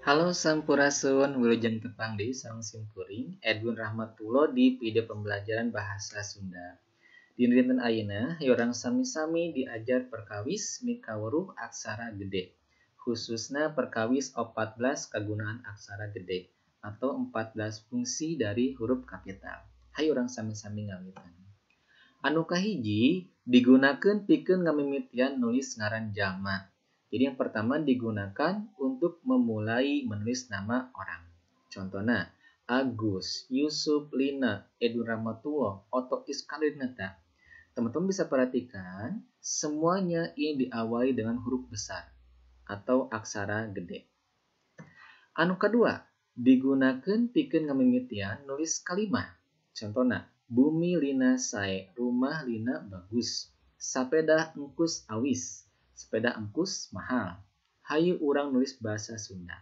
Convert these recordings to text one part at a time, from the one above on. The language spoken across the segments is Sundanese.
Halo Sampurasun, wilujeng tepang deui sareng simkuring Edwin Rahmatullah di video pembelajaran bahasa Sunda. Di dinten ayeuna urang sami-sami diajar perkawis mikaweruh aksara gede, khususna perkawis 14 kagunaan aksara gede atau 14 fungsi dari huruf kapital. Hayu urang sami-sami ngawitan. Anu kahiji digunakeun pikeun ngamimitian nulis ngaran jalma. Jadi yang pertama digunakan untuk memulai menulis nama orang. Contohnya Agus, Yusuf, Lina, Edwin Rahmatullah, Otto Iskandar. Teman-teman bisa perhatikan semuanya ini diawali dengan huruf besar atau aksara gede. Anu kedua, digunakan pikeun ngamimitian nulis kalimah. Contohnya, bumi Lina sae, rumah Lina bagus, sapeda engkus awis, sepeda engkus mahal. Hayu urang nulis bahasa Sunda.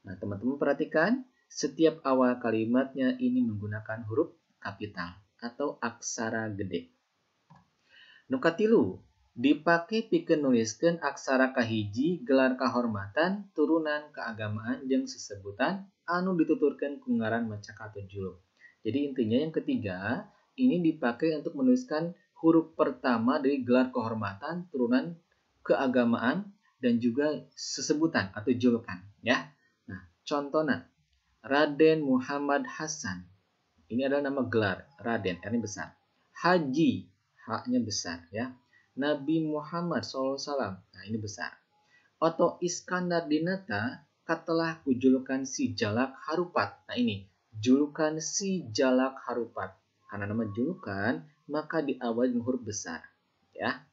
Nah, teman-teman perhatikan, setiap awal kalimatnya ini menggunakan huruf kapital atau aksara gede. Nu katilu, dipake pikeun nuliskeun aksara kahiji gelar kahormatan, turunan keagamaan jeung sesebutan anu dituturkeun ku ngaran macaka atau juluk. Jadi intinya yang ketiga, ini dipakai untuk menuliskan huruf pertama dari gelar kehormatan, turunan keagamaan dan juga sesebutan atau julukan, ya. Nah, contohnya Raden Muhammad Hasan. Ini adalah nama gelar Raden, R-nya besar. Haji, H-nya besar, ya. Nabi Muhammad SAW, nah ini besar. Otto Iskandar Dinata katelah kujulukan si Jalak Harupat. Nah ini julukan si Jalak Harupat. Karena nama julukan maka diawali dengan huruf besar, ya.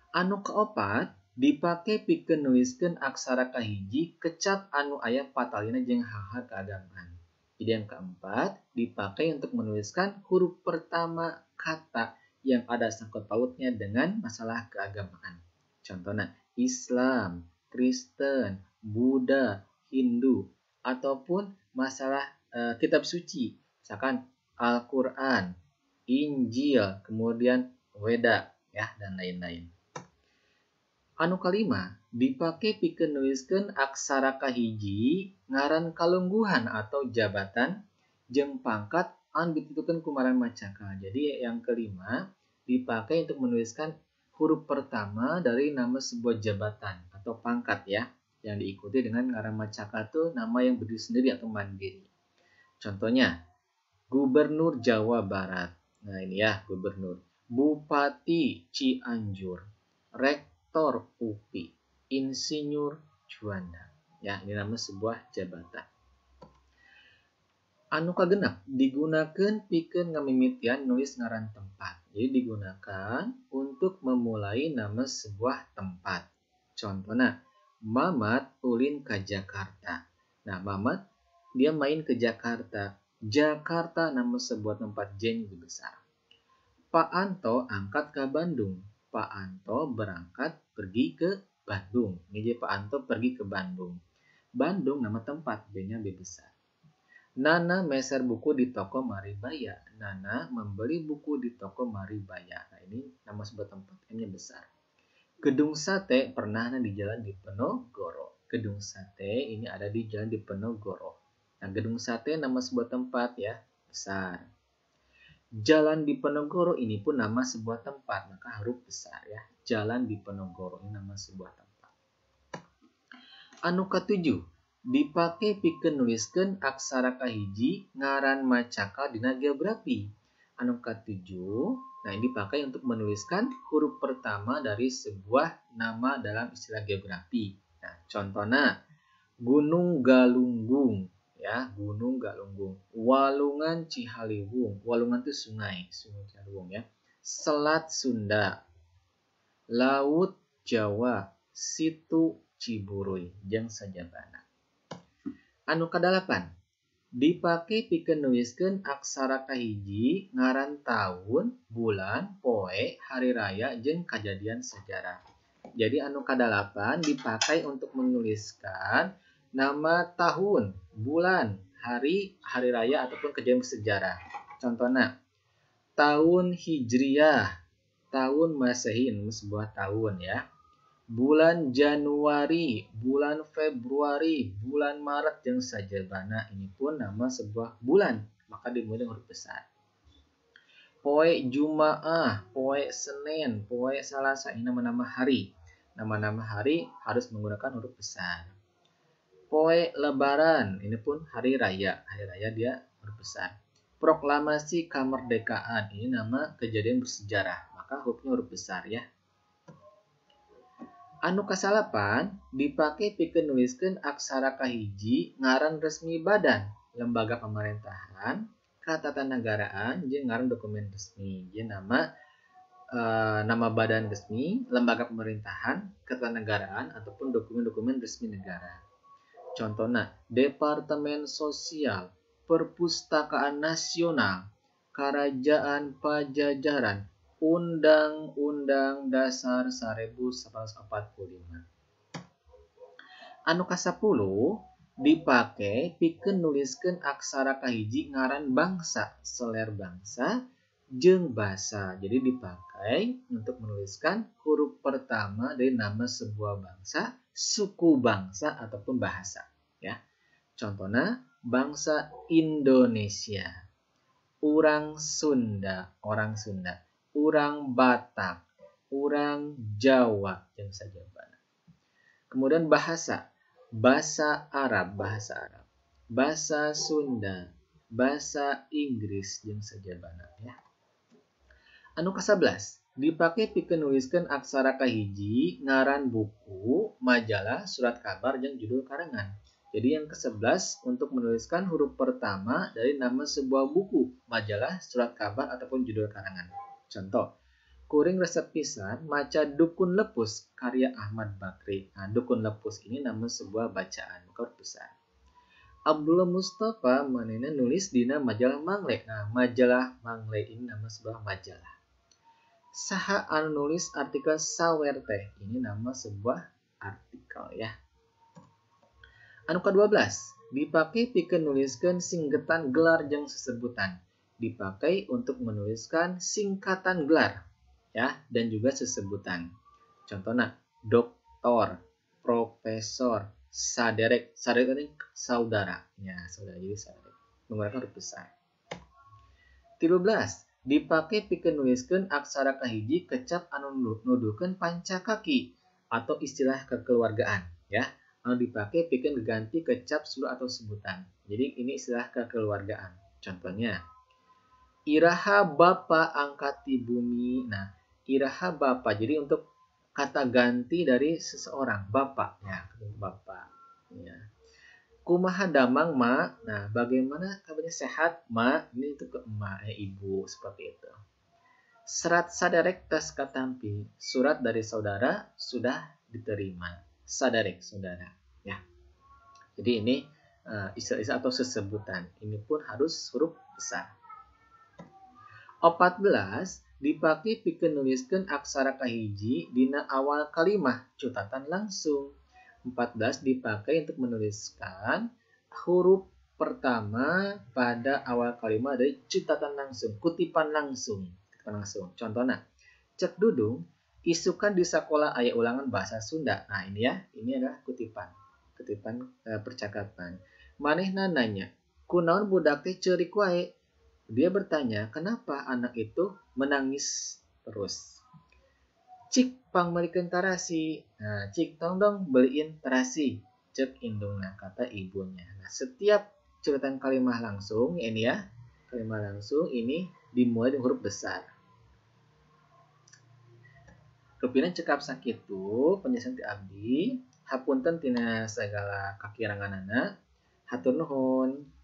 Anu keopat dipake pikeun nuliskeun aksara kahiji kecap anu aya patalina jeung hal-hal keagamaan. Jadi yang keempat dipakai untuk menuliskan huruf pertama kata yang ada sangkut pautnya dengan masalah keagamaan. Contohnya Islam, Kristen, Buddha, Hindu, ataupun masalah kitab suci, misalkan Al-Quran, Injil, kemudian Weda, ya, dan lain-lain. Anu kalima, dipake pikeun nuliskeun aksara kahiji ngaran kalungguhan atau jabatan jeung pangkat anu ditentukeun ku ngaran macaka. Jadi yang kelima dipakai untuk menuliskan huruf pertama dari nama sebuah jabatan atau pangkat, ya, yang diikuti dengan ngaran macaka itu nama yang berdiri sendiri atau mandiri. Contohnya Gubernur Jawa Barat. Nah ini ya, gubernur. Bupati Cianjur, Rektor UPI, Insinyur Juanda. Ya, ini nama sebuah jabatan. Anu kagenep digunakan pikeun ngamimitian nulis ngaran tempat. Jadi digunakan untuk memulai nama sebuah tempat. Contohnya, Mamat ulin ke Jakarta. Nah, Mamat dia main ke Jakarta. Jakarta nama sebuah tempat, J lebih besar. Pak Anto angkat ke Bandung. Pak Anto berangkat pergi ke Bandung. Ini jadi Pak Anto pergi ke Bandung. Bandung nama tempat, B-nya B besar. Nana meser buku di toko Maribaya. Nana membeli buku di toko Maribaya. Nah ini nama sebuah tempat, M-nya besar. Gedung Sate pernah di Jalan Diponegoro. Gedung Sate ini ada di Jalan Diponegoro. Nah, Gedung Sate nama sebuah tempat, ya, besar. Jalan Diponegoro ini pun nama sebuah tempat, maka huruf besar, ya. Jalan Diponegoro ini nama sebuah tempat. Anu ketujuh, dipake pikeun nuliskeun aksara kahiji ngaran macaka dina geografi. Anu ketujuh, nah ini dipakai untuk menuliskan huruf pertama dari sebuah nama dalam istilah geografi. Nah, contohnya Gunung Galunggung, ya, Gunung Galunggung, Walungan Cihaliwung, Walungan itu sungai, Sungai Cihaliwung, ya. Selat Sunda, Laut Jawa, Situ Ciburuy, jeung sajabana. Anu kadalapan, dipake pikeun nuliskeun aksara kahiji ngaran tahun, bulan, poe, hari raya jeung kajadian sejarah. Jadi anu kadalapan dipakai untuk menuliskan nama tahun, bulan, hari, hari raya ataupun kejadian sejarah. Contohnya tahun Hijriah, tahun Masehi, sebuah tahun, ya. Bulan Januari, bulan Februari, bulan Maret jeung sajabana, ini pun nama sebuah bulan, maka dimulai dengan huruf besar. Poe Jumaah, poe Senin, poe Salasa, ini nama-nama hari. Nama-nama hari harus menggunakan huruf besar. Poe Lebaran, ini pun hari raya dia huruf besar. Proklamasi Kemerdekaan, ini nama kejadian bersejarah, maka hurufnya huruf besar ya. Anu kasalapan dipake pikeun nuliskeun aksara kahiji ngaran resmi badan, lembaga pemerintahan, ketatanegaraan, jeung ngaran dokumen resmi. Jadi nama badan resmi, lembaga pemerintahan, ketatanegaraan ataupun dokumen-dokumen resmi negara. Contohnya, Departemen Sosial, Perpustakaan Nasional, Kerajaan Pajajaran, Undang-Undang Dasar 1945. Anu kasapuluh dipake pikeun nuliskeun aksara kahiji ngaran bangsa, seler bangsa, jeung basa. Jadi dipakai untuk menuliskan huruf pertama dari nama sebuah bangsa, suku bangsa ataupun bahasa ya. Contohnya bangsa Indonesia, orang Sunda, orang Sunda, orang Batak, orang Jawa, jeung sajabana. Kemudian bahasa, bahasa Arab, bahasa Sunda, bahasa Inggris jeung sajabana ya. Anu ka-11 dipake pikeun nuliskeun aksara kahiji ngaran buku, majalah, surat kabar jeung judul karangan. Jadi yang ke-11 untuk menuliskan huruf pertama dari nama sebuah buku, majalah, surat kabar ataupun judul karangan. Contoh, kuring resep pisan maca Dukun Lepus karya Ahmad Bakri. Nah, Dukun Lepus ini nama sebuah bacaan, maka huruf besar. Abdullah Mustafa manehna nulis dina majalah Mangle. Nah, majalah Mangle ini nama sebuah majalah. Saha anu nulis artikel Sawer teh, ini nama sebuah artikel ya. Anu ke-12 dipake pikeun nuliskeun singgetan gelar jeung sesebutan. Dipakai untuk menuliskan singkatan gelar ya dan juga sesebutan. Contohnya doktor, profesor, saderek. Saderek ini saudara ya, saudara, jadi saderek menggunakan huruf besar. 13 dipake pikeun nuliskeun aksara kahiji kecap anu nuduhkeun pancakaki atau istilah kekeluargaan ya. Anu dipake pikeun ganti kecap suluh atau sebutan. Jadi ini istilah kekeluargaan. Contohnya iraha bapa angkat di bumi. Nah, iraha bapa. Jadi untuk kata ganti dari seseorang, bapak ya, bapak ya. Kumaha damang ma. Nah, bagaimana kabarnya sehat ma? Ini itu ke emak, ibu seperti itu. Serat saderek tos katampi. Surat dari saudara sudah diterima. Saderek saudara ya. Jadi ini istilah-istilah atau sesebutan. Ini pun harus huruf besar. 14 dipake pikeun nuliskeun aksara kahiji dina awal kalimah cutatan langsung. 14 dipakai untuk menuliskan huruf pertama pada awal kalimat dari cutatan langsung, kutipan langsung, kutipan langsung. Contohnya, cek Dudung isukan di sekolah aya ulangan bahasa Sunda. Nah, ini ya, ini adalah kutipan, percakapan. Manehna nanya, kunaon budak teh ceurik wae? Dia bertanya, kenapa anak itu menangis terus? Cik pangmeulikeun tarasi. Nah, cik tong dong beliin terasi. Cek indungna, kata ibunya. Nah, setiap cuitan kalimat langsung ini ya, kalimat langsung ini dimulai dengan huruf besar. Rupina cekap sakitu penjelasan ti abdi, hapunten tina segala kakiranganana. Hatur nuhun.